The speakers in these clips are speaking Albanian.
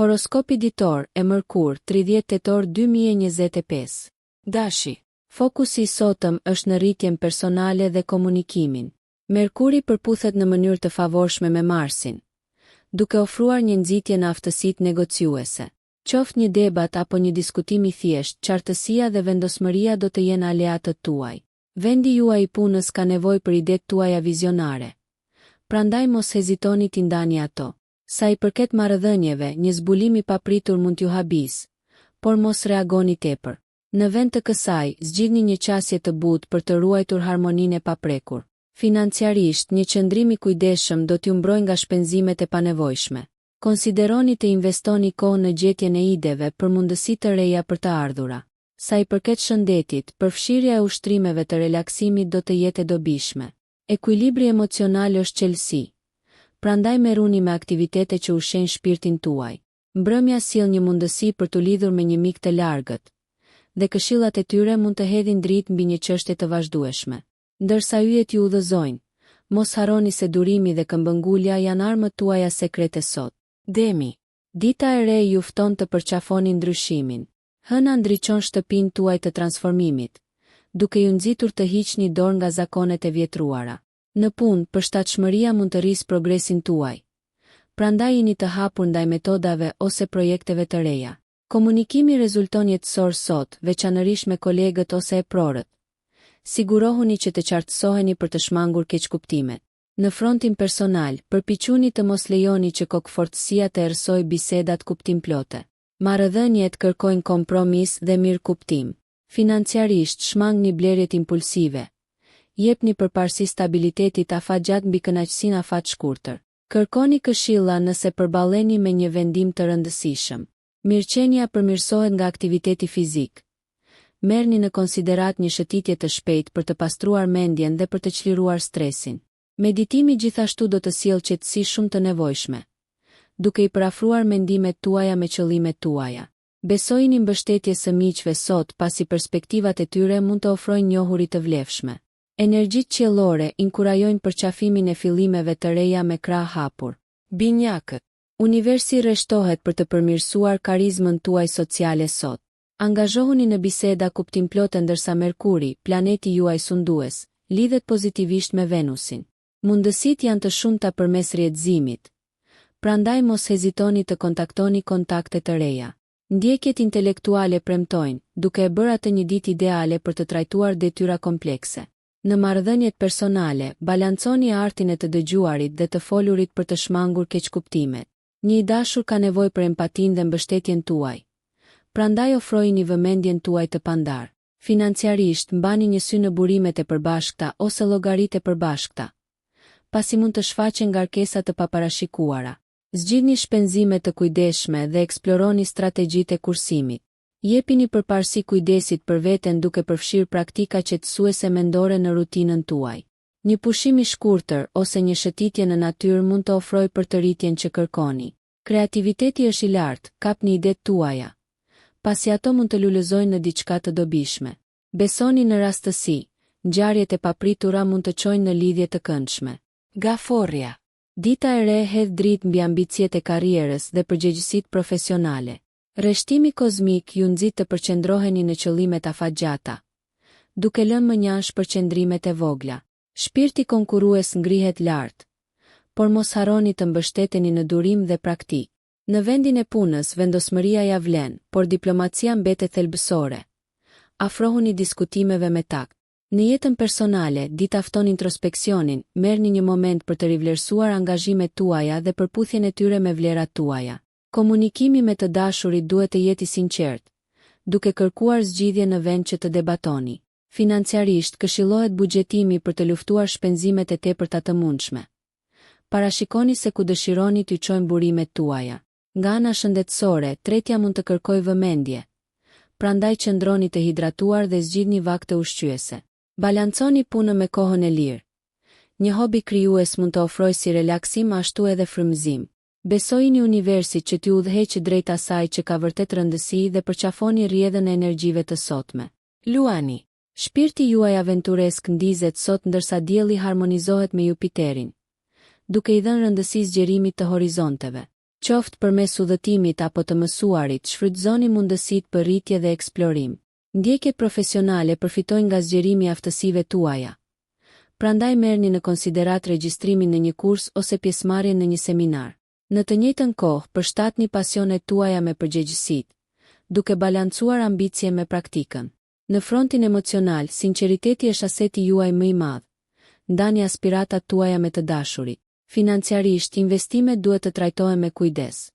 Horoskopi ditor, e mërkurë, 30 tetor 2025. Dashi. Fokusi i sotëm është në rritjen personale dhe komunikimin. Merkuri përputhet në mënyrë të favorshme me Marsin, duke ofruar një nxitje në aftësitë negociuese. Qoftë një debat apo një diskutim i thjeshtë, qartësia dhe vendosmëria do të jenë aleatët tuaj. Vendi juaj i punës ka nevojë për idetë tuaja vizionare. Prandaj mos hezitoni t'i ndani ato. Sa i përket marrëdhënieve, një zbulim i papritur mund t'ju habisë, por mos reagoni tepër. Në vend të kësaj, zgjidhni një qasje të butë për të ruajtur harmoninë e paprekur. Financiarisht, një qëndrim i kujdesshëm do t'ju mbrojë nga shpenzimet e panevojshme. Konsideroni të investoni kohë në gjetjen e ideve për mundësi të reja për të ardhura. Sa i përket shëndetit, përfshirja e ushtrimeve të relaksimit do të jetë e dobishme. Ekuilibri emocional është çelësi. Prandaj merruni me aktivitete që ushqejnë shpirtin tuaj. Mbrëmja sjell një mundësi për t'u lidhur me një mik të largët. Dhe këshillat e tyre mund të hedhin dritë mbi një çështje të vazhdueshme. Ndërsa yjet ju udhëzojnë, mos harroni se durimi dhe këmbëngulja janë armët tuaja sekrete sot. Demi. Dita e re ju fton të përqafoni ndryshimin. Hëna ndriçon shtëpinë tuaj të transformimit, duke ju nxitur të hiqni dorë nga zakonet e vjetruara. Në punë, përshtatshmëria mund të rrisë progresin tuaj. Prandaj jini të hapur ndaj metodave ose projekteve të reja. Komunikimi rezulton jetësor sot, veçanërisht me kolegët ose eprorët. Sigurohuni që të qartësoheni për të shmangur keqkuptimet. Në frontin personal, përpiquni të mos lejoni që kokëfortësia të errësojë bisedat kuptimplote. Marrëdhëniet kërkojnë kompromis dhe mirëkuptim. Financiarisht, shmangni blerjet impulsive. Jepni përparësi stabilitetit afatgjatë mbi kënaqësinë afatshkurtër. Kërkoni këshilla nëse përballeni me një vendim të rëndësishëm. Mirëqenia përmirësohet nga aktiviteti fizik. Merrni në konsideratë një shëtitje të shpejtë për të pastruar mendjen dhe për të çliruar stresin. Meditimi gjithashtu do të sjellë qetësi shumë të nevojshme, duke i përafruar mendimet tuaja me qëllimet tuaja. Besojini mbështetjes së miqve sot pasi perspektivat e tyre mund të ofrojnë njohuri të vlefshme. Energjitë qiellore inkurajojnë përqafimin e fillimeve të reja me krahë hapur. Binjakët. Universi rreshtohet për të përmirësuar karizmën tuaj sociale sot. Angazhohuni në biseda kuptimplote ndërsa Merkuri, planeti juaj sundues, lidhet pozitivisht me Venusin. Mundësitë janë të shumta përmes rrjetëzimit. Prandaj mos hezitoni të kontaktoni kontakte të reja. Ndjekjet intelektuale premtojnë, duke e bërë atë një ditë ideale për të trajtuar detyra komplekse. Në marrëdhëniet personale, balanconi artin e të dëgjuarit dhe të folurit për të shmangur keqkuptimet. Një i dashur ka nevojë për empatinë dhe mbështetjen tuaj. Prandaj ofrojini vëmendjen tuaj të pandarë. Financiarisht, mbani një sy në burimet e përbashkëta ose llogaritë e përbashkëta, pasi mund të shfaqen ngarkesa të paparashikuara. Zgjidhni shpenzime të kujdesshme dhe eksploroni strategjitë e kursimit. Jepini përparësi kujdesit për veten duke përfshirë praktika qetësuese mendore në rutinën tuaj. Një pushim i shkurtër ose një shëtitje në natyrë mund të ofrojë përtëritjen që kërkoni. Kreativiteti është i lartë, kapni idetë tuaja, pasi ato mund të lulëzojnë në diçka të dobishme. Besoni në rastësi, ngjarjet e papritura mund të çojnë në lidhje të këndshme. Gaforrja. Dita e re hedh dritë mbi ambiciet e karrierës dhe përgjegjësitë profesionale. Rreshtimi kozmik ju nxit të përqendroheni në qëllimet afatgjata, duke lënë mënjanë shpërqendrimet e vogla. Shpirti konkurrues ngrihet lart, por mos harroni të mbështeteni në durim dhe praktikë. Në vendin e punës, vendosmëria ia vlen, por diplomacia mbetet thelbësore. Afrohuni diskutimeve me takt. Në jetën personale, dita fton introspeksionin, merrni një moment për të rivlerësuar angazhimet tuaja dhe përputhjen e tyre me vlerat tuaja. Komunikimi me të dashurit duhet të jetë i sinqertë, duke kërkuar zgjidhje në vend që të debatoni. Financiarisht, këshillohet buxhetimi për të luftuar shpenzimet e tepërta të mundshme. Parashikoni se ku dëshironi t'ju çojnë burimet tuaja. Nga ana shëndetësore, tretja mund të kërkojë vëmendje. Prandaj qëndroni të hidratuar dhe zgjidhni vakte ushqyese. Balanconi punën me kohën e lirë. Një hobi krijues mund të ofrojë si relaksim ashtu edhe frymëzim. Besojini universit që t'ju udhëheqë drejt asaj që ka vërtet rëndësi dhe përqafoni rrjedhën e energjive të sotme. Luani. Shpirti juaj aventuresk ndizet sot ndërsa Dielli harmonizohet me Jupiterin, duke i dhënë rëndësi zgjerimit të horizonteve. Qoftë përmes udhëtimit apo të mësuarit, shfrytëzoni mundësitë për rritje dhe eksplorim. Ndjekjet profesionale përfitojnë nga zgjerimi i aftësive tuaja. Prandaj merrni në konsideratë regjistrimin në një kurs ose pjesëmarrjen në një seminar. Në të njëjtën kohë, përshtatni pasionet tuaja me përgjegjësitë, duke balancuar ambicien me praktikën. Në frontin emocional, sinqeriteti është aseti juaj më i madh. Ndani aspiratat tuaja me të dashurit. Financiarisht, investimet duhet të trajtohen me kujdes.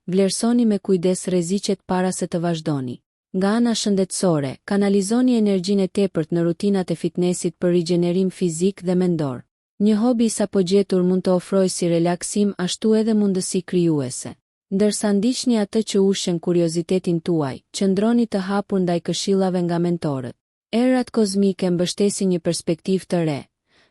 Vlerësoni me kujdes rreziqet para se të vazhdoni. Nga ana shëndetësore, kanalizoni energjinë e tepërt në rutinat e fitnesit për rigjenerim fizik dhe mendor. Një hobi i sapogjetur mund të ofrojë si relaksim ashtu edhe mundësi krijuese. Ndërsa ndiqni atë që ushqen kuriozitetin tuaj, qëndroni të hapur ndaj këshillave nga mentorët. Erërat kozmike mbështesin një perspektivë të re,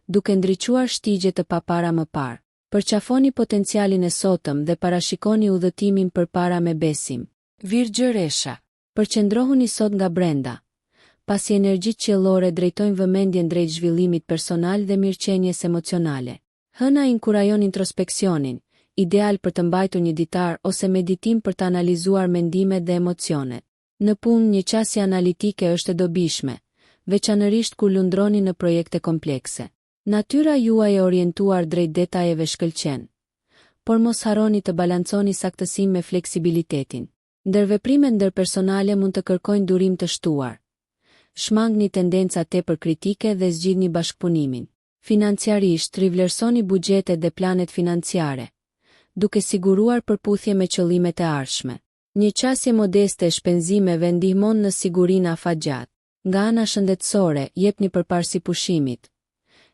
duke ndriçuar shtigje të papara më parë. Përqafoni potencialin e sotëm dhe parashikoni udhëtimin përpara me besim. Virgjëresha. Përqendrohuni sot nga brenda, pasi energjitë qiellore drejtojnë vëmendjen drejt zhvillimit personal dhe mirëqenies emocionale. Hëna inkurajon introspeksionin, ideal për të mbajtur një ditar ose meditim për të analizuar mendimet dhe emocionet. Në punë, një qasje analitike është e dobishme, veçanërisht kur lundroni në projekte komplekse. Natyra juaj e orientuar drejt detajeve shkëlqen. Por mos harroni të balanconi saktësinë me fleksibilitetin. Ndërveprimet ndërpersonale mund të kërkojnë durim të shtuar. Shmangni tendencat tepër kritike dhe zgjidhni bashkëpunimin. Financiarisht, rivlerësoni buxhetet dhe planet financiare, duke siguruar përputhje me qëllimet e ardhshme. Një qasje modeste e shpenzimeve ndihmon në sigurinë afatgjatë. Nga ana shëndetësore, jepni përparësi pushimit.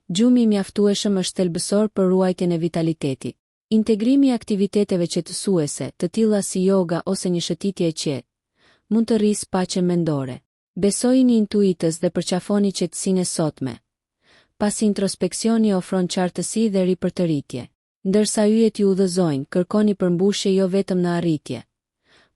Gjumi i mjaftueshëm është thelbësor për ruajtjen e vitalitetit. Integrimi i aktiviteteve qetësuese, të tilla si joga ose një shëtitje e qetë, mund të rrisë paqen mendore. Besojini intuitës dhe përqafoni qetësinë e sotme, pasi introspeksioni ofron qartësi dhe ripërtëritje. Ndërsa yjet ju udhëzojnë, kërkoni përmbushje jo vetëm në arritje,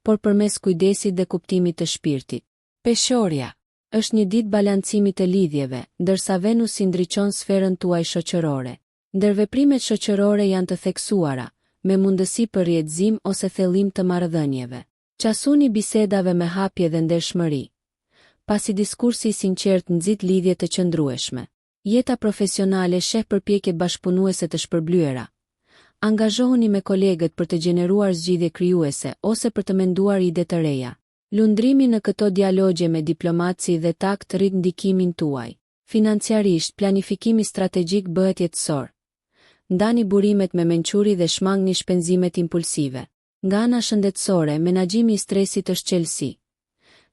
por përmes kujdesit dhe kuptimit të shpirtit. Peshorja. Është një ditë balancimi të lidhjeve, ndërsa Venusi ndriçon sferën tuaj shoqërore. Ndërveprimet shoqërore janë të theksuara, me mundësi për rrjetëzim ose thellim të marrëdhënieve. Qasuni bisedave me hapje dhe ndershmëri, pasi diskursi i sinqertë nxit lidhje të qëndrueshme. Jeta profesionale sheh përpjekjet bashkëpunuese të shpërblyera. Angazhohuni me kolegët për të gjeneruar zgjidhje krijuese ose për të menduar ide të reja. Lundrimi në këto dialogje me diplomaci dhe takt rrit ndikimin tuaj. Financiarisht, planifikimi strategjik bëhet jetësor. Ndani burimet me mençuri dhe shmangni shpenzimet impulsive. Nga ana shëndetësore, menaxhimi i stresit është çelësi.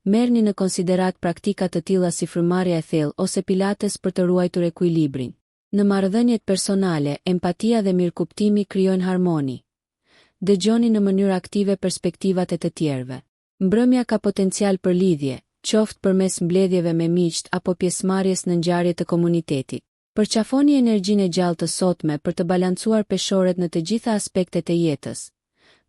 Merrni në konsideratë praktika të tilla si frymëmarrja e thellë ose pilates për të ruajtur ekuilibrin. Në marrëdhëniet personale, empatia dhe mirëkuptimi krijojnë harmoni. Dëgjoni në mënyrë aktive perspektivat e të tjerëve. Mbrëmja ka potencial për lidhje, qoftë përmes mbledhjeve me miqtë apo pjesëmarrjes në ngjarje të komunitetit. Përqafoni energjinë e gjallë të sotme për të balancuar peshoret në të gjitha aspektet e jetës,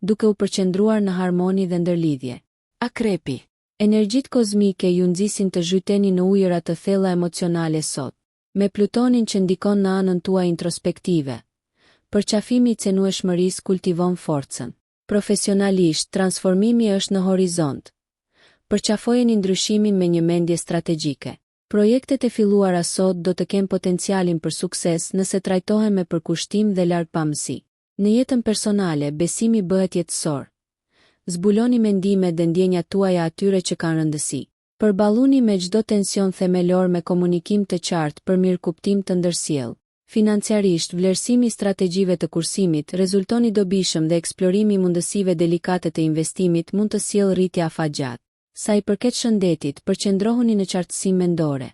duke u përqendruar në harmoni dhe ndërlidhje. Akrepi. Energjitë kozmike ju nxisin të zhyteni në ujëra të thella emocionale sot. Me Plutonin që ndikon në anën tuaj introspektive, përqafimi i cenueshmërisë kultivon forcën. Profesionalisht, transformimi është në horizont. Përqafojeni ndryshimin me një mendje strategjike. Projektet e filluara sot do të kenë potencialin për sukses nëse trajtohen me përkushtim dhe largpamësi. Në jetën personale, besimi bëhet jetësor. Zbuloni mendimet dhe ndjenjat tuaja atyre që kanë rëndësi. Përballuni me çdo tension themelor me komunikim të qartë për mirëkuptim të ndërsjellë. Financiarisht, vlerësimi i strategjive të kursimit rezulton i dobishëm dhe eksplorimi i mundësive delikate të investimit mund të sjellë rritje afatgjatë. Sa i përket shëndetit, përqendrohuni në qartësinë mendore.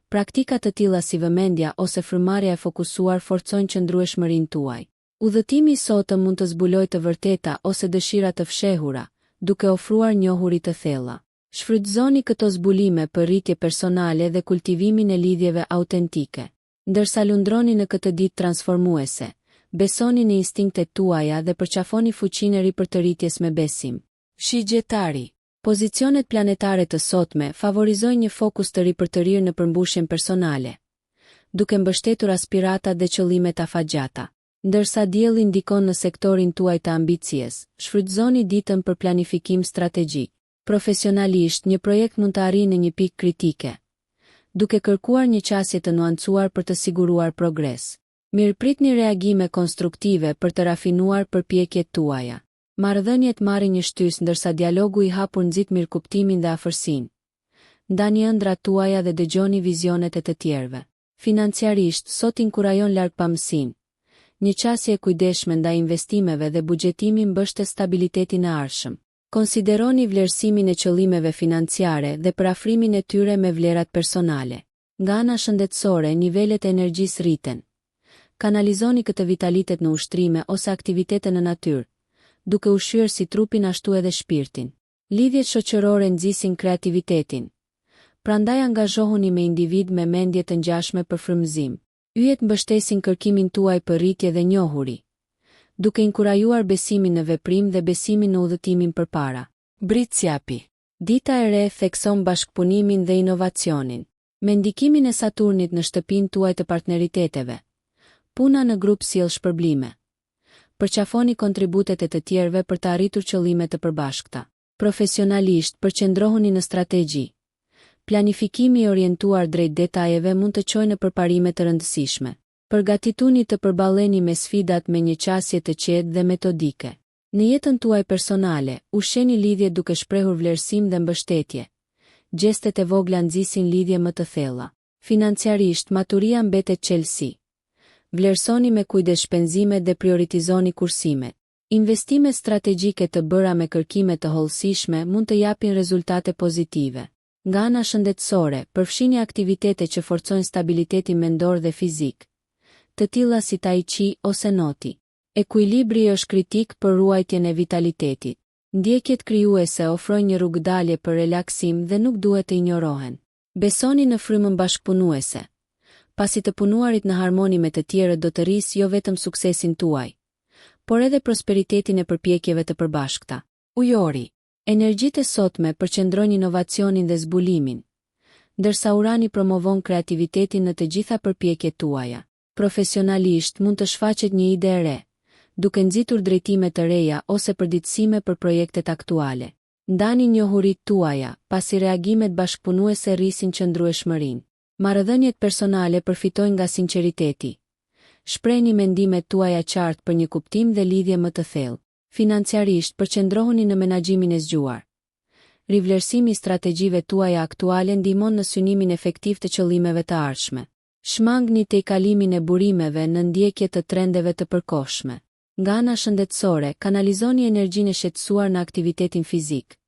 Praktika të tilla si vëmendja ose frymëmarrja e fokusuar forcojnë qëndrueshmërinë tuaj. Udhëtimi i sotëm mund të zbulojë të vërteta ose dëshira të fshehura, duke ofruar njohuri të thella. Shfrytëzoni këto zbulime për rritje personale dhe kultivimin e lidhjeve autentike. Ndërsa lundroni në këtë ditë transformuese, besoni në instinktet tuaja dhe përqafoni fuqinë e ripërtëritjes me besim. Shigjetari. Pozicionet planetare të sotme favorizojnë një fokus të ripërtërirë në përmbushjen personale, duke mbështetur aspiratat dhe qëllimet afatgjata. Ndërsa Dielli ndikon në sektorin tuaj të ambicies, shfrytëzoni ditën për planifikim strategjik. Profesionalisht, një projekt mund të arrijë në një pikë kritike, duke kërkuar një qasje të nuancuar për të siguruar progres. Mirëpritni reagime konstruktive për të rafinuar përpjekjet tuaja. Marrëdhëniet marrin një shtysë ndërsa dialogu i hapur nxit mirëkuptimin dhe afërsinë. Ndani ëndrrat tuaja dhe dëgjoni vizionet e të tjerëve. Financiarisht, sot inkurajon largpamësinë. Një qasje e kujdesshme ndaj investimeve dhe buxhetimi mbështet stabilitetin e ardhshëm. Konsideroni vlerësimin e qëllimeve financiare dhe përafrimin e tyre me vlerat personale. Nga ana shëndetësore, nivelet e energjisë rriten. Kanalizoni këtë vitalitet në ushtrime ose aktivitete në natyrë, duke ushqyer si trupin ashtu edhe shpirtin. Lidhjet shoqërore nxisin kreativitetin. Prandaj angazhohuni me individë me mendje të ngjashme për frymëzim. Yjet mbështesin kërkimin tuaj për rritje dhe njohuri, duke inkurajuar besimin në veprim dhe besimin në udhëtimin përpara. Bricjapi. Dita e re thekson bashkëpunimin dhe inovacionin. Me ndikimin e Saturnit në shtëpinë tuaj të partneriteteve, puna në grup sjell shpërblime. Përqafoni kontributet e të tjerëve për të arritur qëllime të përbashkëta. Profesionalisht, përqendrohuni në strategji. Planifikimi i orientuar drejt detajeve mund të çojë në përparime të rëndësishme. Përgatituni të përballeni me sfidat me një qasje të qetë dhe metodike. Në jetën tuaj personale, ushqeni lidhjet duke shprehur vlerësim dhe mbështetje. Gjestet e vogla nxisin lidhje më të thella. Financiarisht, maturia mbetet çelësi. Vlerësoni me kujdes shpenzimet dhe prioritizoni kursimet. Investimet strategjike të bëra me kërkime të hollësishme mund të japin rezultate pozitive. Nga ana shëndetësore, përfshini aktivitete që forcojnë stabilitetin mendor dhe fizik, të tilla si tai chi ose noti. Ekuilibri është kritik për ruajtjen e vitalitetit. Ndjekjet krijuese ofrojnë një rrugëdalje për relaksim dhe nuk duhet të injorohen. Besoni në frymën bashkëpunuese. Pasi të punuarit në harmoni me të tjerët do të rrisë jo vetëm suksesin tuaj, por edhe prosperitetin e përpjekjeve të përbashkëta. Ujori. Energjitë e sotme përqendrojnë inovacionin dhe zbulimin, ndërsa Urani promovon kreativitetin në të gjitha përpjekjet tuaja. Profesionalisht mund të shfaqet një ide e re, duke nxitur drejtime të reja ose përditësime për projektet aktuale. Ndani njohuritë tuaja, pasi reagimet bashkëpunuese rrisin qëndrueshmërinë. Marrëdhëniet personale përfitojnë nga sinqeriteti. Shprehni mendimet tuaja qartë për një kuptim dhe lidhje më të thellë. Financiarisht, përqendrohuni në menaxhimin e zgjuar. Rivlerësimi i strategjive tuaja aktuale ndihmon në synimin efektiv të qëllimeve të ardhshme. Shmangni tejkalimin e burimeve në ndjekje të trendeve të përkohshme. Nga ana shëndetësore, kanalizoni energjinë e shqetësuar në aktivitetin fizik.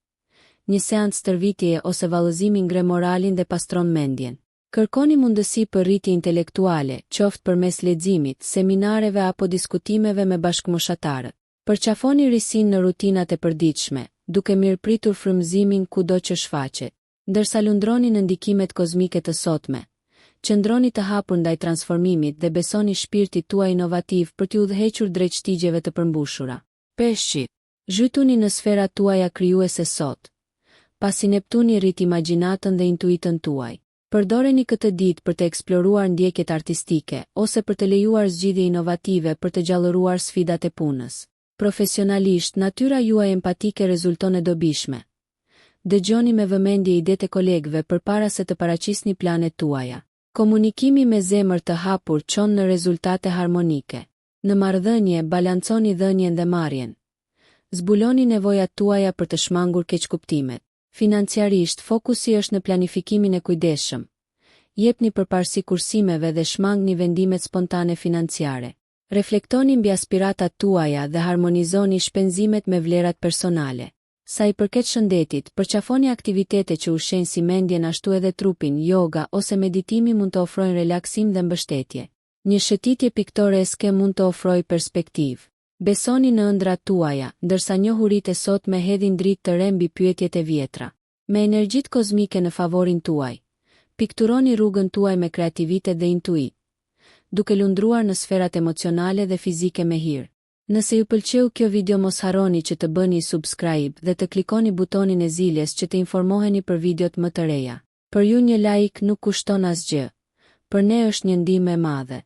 Një seancë stërvitjeje ose vallëzimi ngre moralin dhe pastron mendjen. Kërkoni mundësi për rritje intelektuale, qoftë përmes leximit, seminareve apo diskutimeve me bashkëmoshatarët. Përqafoni risinë në rutinat e përditshme, duke mirëpritur frymëzimin kudo që shfaqet. Ndërsa lundroni në ndikimet kozmike të sotme, qëndroni të hapur ndaj transformimit dhe besoni shpirtit tuaj inovativ për t'ju udhëhequr drejt shtigjeve të përmbushura. Peshqit. Zhytuni në sferat tuaja krijuese sot, pasi Neptuni rrit imagjinatën dhe intuitën tuaj. Përdoreni këtë ditë për të eksploruar ndjekjet artistike ose për të lejuar zgjidhje inovative për të gjallëruar sfidat e punës. Profesionalisht, natyra juaj empatike rezulton e dobishme. Dëgjoni me vëmendje idetë e kolegëve përpara se të paraqisni planet tuaja. Komunikimi me zemër të hapur çon në rezultate harmonike. Në marrëdhënie, balanconi dhënien dhe marrjen. Zbuloni nevojat tuaja për të shmangur keqkuptimet. Financiarisht, fokusi është në planifikimin e kujdesshëm. Jepni përparësi kursimeve dhe shmangni vendimet spontane financiare. Reflektoni mbi aspiratat tuaja dhe harmonizoni shpenzimet me vlerat personale. Sa i përket shëndetit, përqafoni aktivitete që ushqejnë si mendjen ashtu edhe trupin, yoga ose meditimi mund të ofrojnë relaksim dhe mbështetje. Një shëtitje piktoreske mund të ofrojë perspektivë. Besoni në ëndrrat tuaja, ndërsa njohuritë e sotme hedhin dritë të re mbi pyetjet e vjetra. Me energjitë kozmike në favorin tuaj, pikturoni rrugën tuaj me kreativitet dhe intuitë, duke lundruar në sferat emocionale dhe fizike me hir. Nëse ju pëlqeu kjo video mos harroni që të bëni subscribe dhe të klikoni butonin e ziles që të informoheni për videot më të reja. Për ju një like nuk kushton asgjë, për ne është një ndihmë e madhe.